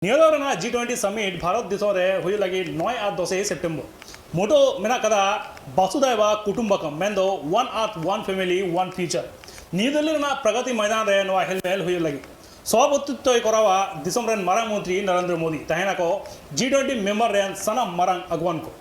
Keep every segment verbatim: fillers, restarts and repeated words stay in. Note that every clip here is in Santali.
ᱱᱤᱭᱟᱹ ᱫᱷᱟᱣ ᱨᱮᱱᱟᱜ ᱡᱤ ᱴᱩᱭᱮᱱᱴᱤ ᱥᱟᱢᱤᱴ ᱵᱷᱟᱨᱚᱛ ᱫᱤᱥᱚᱢ ᱨᱮ ᱦᱩᱭᱩᱜ ᱞᱟᱹᱜᱤᱫ ᱱᱚᱭ ᱟᱨ ᱫᱚᱥᱮᱭ ᱥᱮᱯᱴᱮᱢᱵᱚᱨ᱾ ᱢᱳᱴᱳ ᱢᱮᱱᱟᱜ ᱠᱟᱫᱟ ᱵᱟᱥᱩᱫᱷᱟᱭᱵᱟ ᱠᱩᱴᱩᱢᱵᱟᱠᱚᱢ, ᱢᱮᱱᱫᱚ One Earth, One Family, One Future᱾ New Delhi ᱨᱮᱱᱟᱜ ᱯᱨᱚᱜᱚᱛᱤ ᱢᱚᱭᱫᱟᱱ ᱨᱮ ᱱᱚᱣᱟ ᱦᱮᱞᱢᱮᱞ ᱦᱩᱭᱩᱜ ᱞᱟᱹᱜᱤᱫ᱾ ᱥᱚᱵᱷᱟᱯᱚᱛᱤᱛᱚᱭ ᱠᱚᱨᱟᱣᱟ ᱫᱤᱥᱚᱢ ᱨᱮᱱ ᱢᱟᱨᱟᱝ ᱢᱚᱱᱛᱨᱤ ᱱᱚᱨᱮᱱᱫᱨᱚ ᱢᱳᱫᱤ᱾ ᱛᱟᱦᱮᱱᱟᱠᱚ ᱡᱤ ᱴᱩᱭᱮᱱᱴᱤ ᱢᱮᱢᱵᱟᱨ ᱨᱮᱱ ᱥᱟᱱᱟᱢ ᱢᱟᱨᱟᱝ ᱟᱹᱜᱩᱣᱟᱱ ᱠᱚ᱾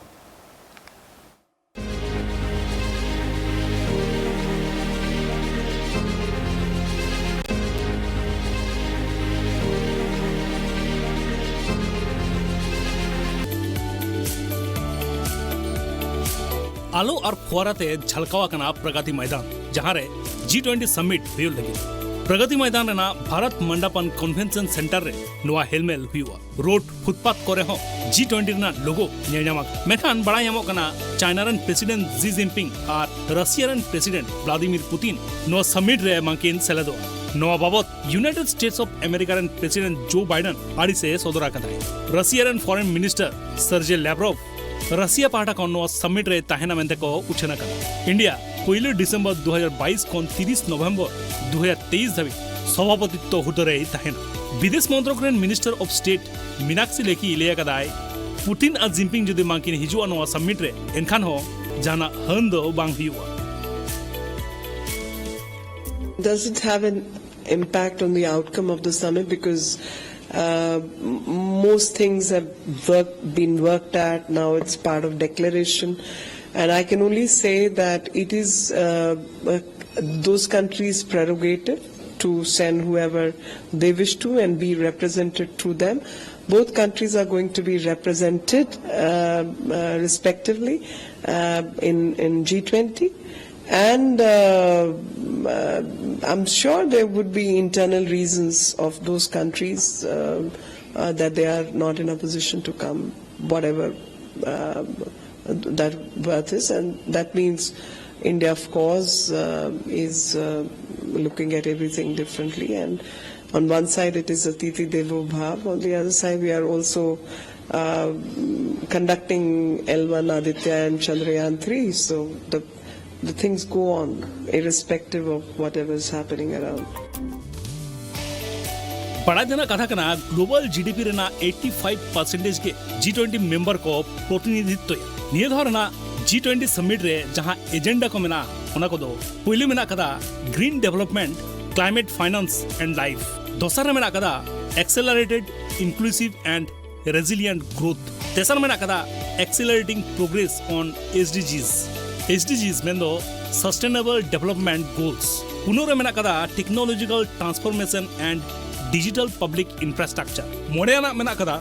ᱟᱞᱚ ᱟᱨ ᱯᱷᱩᱣᱟᱨᱟ ᱛᱮ ᱡᱷᱟᱞᱠᱟᱣ ᱟᱠᱟᱱᱟ ᱯᱨᱚᱜᱚᱛᱤ ᱢᱚᱭᱫᱟᱱ, ᱡᱟᱦᱟᱸ ᱨᱮ ᱡᱤ ᱴᱩᱭᱮᱱᱴᱤ ᱥᱟᱢᱤᱴ ᱦᱩᱭᱩᱜ ᱞᱟᱹᱜᱤᱫ᱾ ᱯᱨᱚᱜᱚᱛᱤ ᱢᱚᱭᱫᱟᱱ ᱨᱮᱱᱟᱜ ᱵᱷᱟᱨᱚᱛ ᱢᱚᱱᱰᱚᱯᱚᱱ ᱠᱚᱱᱵᱷᱮᱱᱥᱚᱱ ᱥᱮᱱᱴᱟᱨ ᱨᱮ ᱱᱚᱣᱟ ᱦᱮᱞᱢᱮᱞ ᱦᱩᱭᱩᱜᱼᱟ᱾ ᱨᱳᱰ ᱯᱷᱩᱴᱯᱟᱛ ᱠᱚᱨᱮ ᱦᱚᱸ ᱡᱤ ᱴᱩᱭᱮᱱᱴᱤ ᱨᱮᱱᱟᱜ ᱞᱳᱜᱳ ᱧᱮᱞ ᱧᱟᱢᱚᱜᱼᱟ᱾ ᱢᱮᱱᱠᱷᱟᱱ ᱵᱟᱲᱟᱭ ᱧᱟᱢᱚᱜ ᱠᱟᱱᱟ, ᱪᱟᱭᱱᱟ ᱨᱮᱱ ᱯᱨᱮᱥᱤᱰᱮᱱᱴ ᱡᱤ ᱡᱤᱱᱯᱤᱝ ᱟᱨ ᱨᱟᱥᱤᱭᱟ ᱨᱮᱱ ᱯᱨᱮᱥᱤᱰᱮᱱᱴ ᱵᱷᱞᱟᱫᱤᱢᱤᱨ ᱯᱩᱛᱤᱱ ᱱᱚᱣᱟ ᱥᱟᱢᱤᱴ ᱨᱮ ᱵᱟᱝᱠᱤᱱ ᱥᱮᱞᱮᱫᱚᱜᱼᱟ᱾ ᱱᱚᱣᱟ ᱵᱟᱵᱚᱛ ᱤᱭᱩᱱᱟᱭᱴᱮᱰ ᱥᱴᱮᱴᱥ ᱚᱯᱷ ᱟᱢᱮᱨᱤᱠᱟ ᱨᱮᱱ ᱯᱨᱮᱥᱤᱰᱮᱱᱴ ᱡᱳ ᱵᱟᱭᱰᱮᱱ ᱟᱹᱲᱤᱥᱮ ᱥᱚᱫᱚᱨ ᱟᱠᱟᱫᱟᱭ᱾ ᱨᱟᱥᱤᱭᱟ ᱨᱮᱱ ᱯᱷᱚᱨᱮᱱ ᱢᱤᱱᱤᱥᱴᱟᱨ ᱥᱟᱨᱡᱮ ᱞᱮᱵᱨᱚᱵ ᱨᱟᱥᱤᱭᱟ ᱯᱟᱦᱴᱟ ᱠᱷᱚᱱ ᱱᱚᱣᱟ ᱥᱟᱢᱤᱴ ᱨᱮ ᱛᱟᱦᱮᱱᱟ ᱢᱮᱱᱛᱮ ᱠᱚ ᱩᱪᱷᱟᱹᱱ ᱟᱠᱟᱱᱟ᱾ ᱤᱱᱰᱤᱭᱟ ᱯᱩᱭᱞᱩ ᱰᱤᱥᱮᱢᱵᱚᱨ ᱫᱩ ᱦᱟᱡᱟᱨ ᱵᱟᱭᱤᱥ ᱠᱷᱚᱱ ᱛᱤᱨᱤᱥ ᱱᱚᱵᱷᱮᱢᱵᱚᱨ ᱫᱩ ᱦᱟᱡᱟᱨ ᱛᱮᱭᱤᱥ ᱫᱷᱟᱹᱵᱤᱡ ᱥᱚᱵᱷᱟᱯᱚᱛᱤᱛᱛᱚ ᱦᱩᱫᱟᱹ ᱨᱮᱭ ᱛᱟᱦᱮᱱᱟ᱾ ᱵᱤᱫᱮᱥ ᱢᱚᱱᱛᱨᱚᱠ ᱨᱮᱱ ᱢᱤᱱᱤᱥᱴᱟᱨ ᱚᱯᱷ ᱥᱴᱮᱴ ᱢᱤᱱᱟᱠᱥᱤ ᱞᱮᱠᱷᱤ ᱞᱟᱹᱭ ᱟᱠᱟᱫᱟᱭ, ᱯᱩᱛᱤᱱ ᱟᱨ ᱡᱤᱱᱯᱤᱝ ᱡᱩᱫᱤ ᱵᱟᱝᱠᱤᱱ ᱦᱤᱡᱩᱜᱼᱟ ᱱᱚᱣᱟ ᱥᱟᱢᱤᱴ ᱨᱮ, ᱮᱱᱠᱷᱟᱱ ᱦᱚᱸ ᱡᱟᱦᱟᱱᱟᱜ ᱦᱟᱹᱱ ᱫᱚ ᱵᱟᱝ ᱦᱩᱭᱩᱜᱼᱟ᱾ Doesn't have an impact on the outcome of the summit because uh, m- most things have work, been worked at. Now it's part of declaration. And I can only say that it is uh, uh, those countries' prerogative to send whoever they wish to and be represented through them. Both countries are going to be represented uh, uh, respectively uh, in, in G twenty. And uh, uh, I'm sure there would be internal reasons of those countries uh, uh, that they are not in a position to come, whatever uh, that worth is. And that means India, of course, uh, is uh, looking at everything differently. And on one side, it is Atithi Devo Bhav. On the other side, we are also uh, conducting L one Aditya and Chandrayaan three. So the, the things go on, irrespective of whatever is happening around. ᱵᱟᱲᱟᱭ ᱛᱮᱱᱟᱜ ᱠᱟᱛᱷᱟ ᱠᱟᱱᱟ, global G D P ᱨᱮᱱᱟᱜ eighty five percentage ᱜᱮ G twenty member ᱠᱚ ᱯᱨᱚᱛᱤᱱᱤᱫᱷᱤᱛᱛᱚᱭᱟ᱾ ᱱᱤᱭᱟᱹ ᱫᱷᱟᱣ ᱨᱮᱱᱟᱜ G twenty summit ᱨᱮ ᱡᱟᱦᱟᱸ agenda ᱠᱚ ᱢᱮᱱᱟᱜᱼᱟ, ᱚᱱᱟ ᱠᱚᱫᱚ ᱯᱩᱭᱞᱩ ᱢᱮᱱᱟᱜ ᱠᱟᱫᱟ green development, climate finance and life᱾ ᱫᱚᱥᱟᱨ ᱨᱮ ᱢᱮᱱᱟᱜ ᱠᱟᱫᱟ accelerated inclusive and resilient growth᱾ ᱛᱮᱥᱟᱨ ᱢᱮᱱᱟᱜ ᱠᱟᱫᱟ accelerating progress on S D Gs᱾ S D Gs ᱢᱮᱱᱫᱚ Sustainable Development Goals᱾ ᱯᱩᱱᱟᱹᱜ ᱨᱮ ᱢᱮᱱᱟᱜ ᱠᱟᱫᱟ technological transformation and digital public infrastructure᱾ ᱢᱚᱬᱮ ᱟᱱᱟᱜ ᱢᱮᱱᱟᱜ ᱠᱟᱫᱟ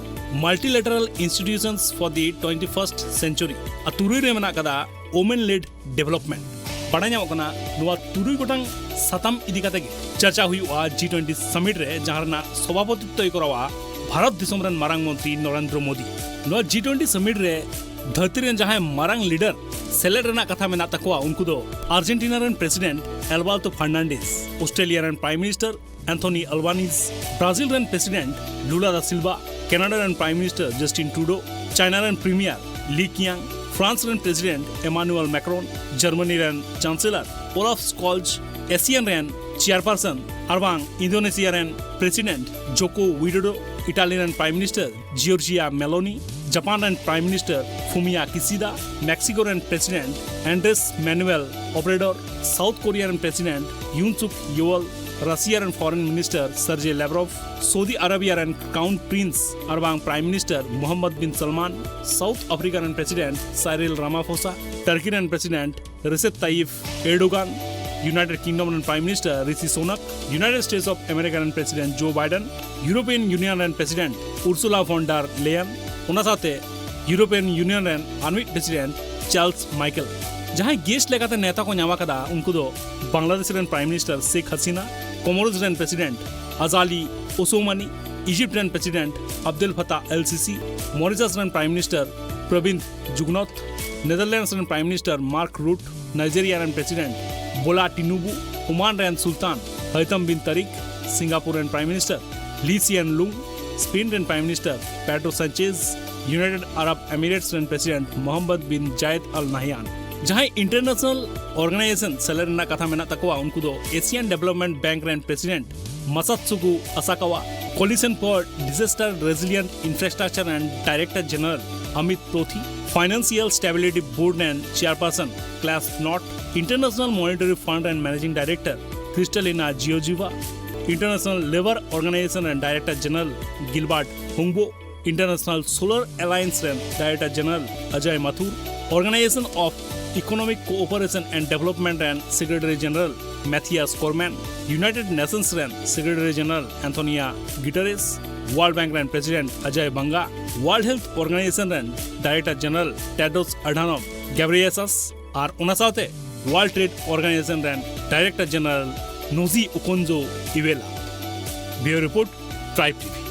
multilateral institutions for the twenty-first century᱾ ᱟᱨ ᱛᱩᱨᱩᱭ ᱨᱮ ᱢᱮᱱᱟᱜ ᱠᱟᱫᱟ women led development᱾ ᱵᱟᱲᱟᱭ ᱧᱟᱢᱚᱜ ᱠᱟᱱᱟ, ᱱᱚᱣᱟ ᱛᱩᱨᱩᱭ ᱜᱚᱴᱟᱝ ᱥᱟᱛᱟᱢ ᱤᱫᱤ ᱠᱟᱛᱮ ᱜᱮ ᱪᱟᱨᱪᱟ ᱦᱩᱭᱩᱜᱼᱟ G twenty summit ᱨᱮ, ᱡᱟᱦᱟᱸ ᱨᱮᱱᱟᱜ ᱥᱚᱵᱷᱟᱯᱚᱛᱤᱛᱚᱭ ᱠᱚᱨᱟᱣᱟ ᱵᱷᱟᱨᱚᱛ ᱫᱤᱥᱚᱢ ᱨᱮᱱ ᱢᱟᱨᱟᱝ ᱢᱚᱱᱛᱨᱤ ᱱᱚᱨᱮᱱᱫᱨᱚ ᱢᱳᱫᱤ᱾ ᱱᱚᱣᱟ G twenty summit ᱨᱮ ᱫᱷᱟᱹᱨᱛᱤ ᱨᱮᱱ ᱡᱟᱦᱟᱸᱭ ᱢᱟᱨᱟᱝ leader ᱥᱮᱞᱮᱫ ᱨᱮᱱᱟᱜ ᱠᱟᱛᱷᱟ ᱢᱮᱱᱟᱜ ᱛᱟᱠᱚᱣᱟ, ᱩᱱᱠᱩ ᱫᱚ ᱟᱨᱡᱮᱱᱴᱤᱱᱟ ᱨᱮᱱ president Alberto Fernandez, ᱚᱥᱴᱨᱮᱞᱤᱭᱟ ᱨᱮᱱ prime minister Anthony Albanese, Brazil ᱨᱮᱱ president Lula da Silva, Canada ᱨᱮᱱ prime minister Justin Trudeau, China ᱨᱮᱱ premier Li Qiang, France ᱨᱮᱱ president Emmanuel Macron, ᱡᱟᱨᱢᱟᱱᱤ ᱨᱮᱱ chancellor Olaf Scholz, ASEAN ᱨᱮᱱ chairperson ᱟᱨᱵᱟᱝ ᱤᱱᱫᱳᱱᱮᱥᱤᱭᱟ ᱨᱮᱱ president Joko Widodo, ᱤᱴᱟᱞᱤ ᱨᱮᱱ prime minister Giorgia Meloni, Japan ᱨᱮᱱ prime minister Fumio Kishida, Mexico ᱨᱮᱱ president Andrés Manuel Obrador, South Korea ᱨᱮᱱ president Yoon Suk Yeol, ᱨᱟᱥᱤᱭᱟ ᱨᱮᱱ foreign minister Sergey Lavrov, Saudi Arabia ᱨᱮᱱ crown prince ᱟᱨᱵᱟᱝ prime minister Mohammed bin Salman, South Africa ᱨᱮᱱ president Cyril Ramaphosa, ᱴᱟᱨᱠᱤ ᱨᱮᱱ president Recep Tayyip Erdogan, United Kingdom ᱨᱮᱱ prime minister Rishi Sunak, United States of America ᱨᱮᱱ president Joe Biden, European Union ᱨᱮᱱ president Ursula von der Leyen, ᱚᱱᱟ ᱥᱟᱶᱛᱮ ᱤᱭᱩᱨᱳᱯᱤᱭᱟᱱ ᱤᱭᱩᱱᱤᱭᱚᱱ ᱨᱮᱱ ᱟᱨ ᱢᱤᱫ president ᱪᱟᱨᱞᱥ ᱢᱟᱭᱠᱮᱞ᱾ ᱡᱟᱦᱟᱸᱭ guest ᱞᱮᱠᱟᱛᱮ ᱱᱮᱣᱛᱟ ᱠᱚ ᱧᱟᱢ ᱟᱠᱟᱫᱟ, ᱩᱱᱠᱩ ᱫᱚ ᱵᱟᱝᱞᱟᱫᱮᱥ ᱨᱮᱱ prime minister Sheikh Hasina, Comoros ᱨᱮᱱ president ᱟᱡᱟᱞᱤ ᱳᱥᱳᱢᱟᱱᱤ, ᱤᱡᱤᱯᱴ ᱨᱮᱱ president Abdel Fattah el Sisi, Mauritius ᱨᱮᱱ prime minister Pravind Jugnauth, Netherlands ᱨᱮᱱ prime minister Mark Rutte, Nigeria ᱨᱮᱱ president ᱵᱳᱞᱟ ᱴᱤᱱᱩᱵᱩ, ᱳᱢᱟᱱ ᱨᱮᱱ Sultan Haitham bin Tariq, Singapore ᱨᱮᱱ prime minister Lee Hsien Loong, Spain ᱨᱮᱱ prime minister Pedro Sanchez, United Arab Emirates ᱨᱮᱱ president ᱢᱚᱦᱚᱢᱢᱚᱫ ᱵᱤᱱ ᱡᱟᱭᱮᱫ ᱟᱞ ᱱᱟᱦᱭᱟᱱ᱾ ᱡᱟᱦᱟᱸᱭ international organization ᱥᱮᱞᱮᱫ ᱨᱮᱱᱟᱜ ᱠᱟᱛᱷᱟ ᱢᱮᱱᱟᱜ ᱛᱟᱠᱚᱣᱟ, ᱩᱱᱠᱩ ᱫᱚ Asian Development Bank ᱨᱮᱱ president Masatsugu Asakawa, Coalition for Disaster Resilient Infrastructure and Director General Amit Tothi, Financial Stability Board and Chairperson Klaas Knott, International Monetary Fund and Managing Director Kristalina Georgieva, International Labour Organization and Director General Gilbert Hungbo, International Solar Alliance ᱨᱮᱱ Director General Ajay Mathur, Organization of Economic Cooperation and Development ᱨᱮᱱ Secretary General Matthias Cormann, United Nations ᱨᱮᱱ Secretary General Antonio Guterres, World Bank ᱨᱮᱱ President Ajay Banga, World Health Organization ᱨᱮᱱ Director General Tedros Adhanom Ghebreyesus ᱟᱨ ᱚᱱᱟ ᱥᱟᱶᱛᱮ World Trade Organization ᱨᱮᱱ Director General Nosy Okonjo-Iweala᱾ Bureau Report, Tribe TV.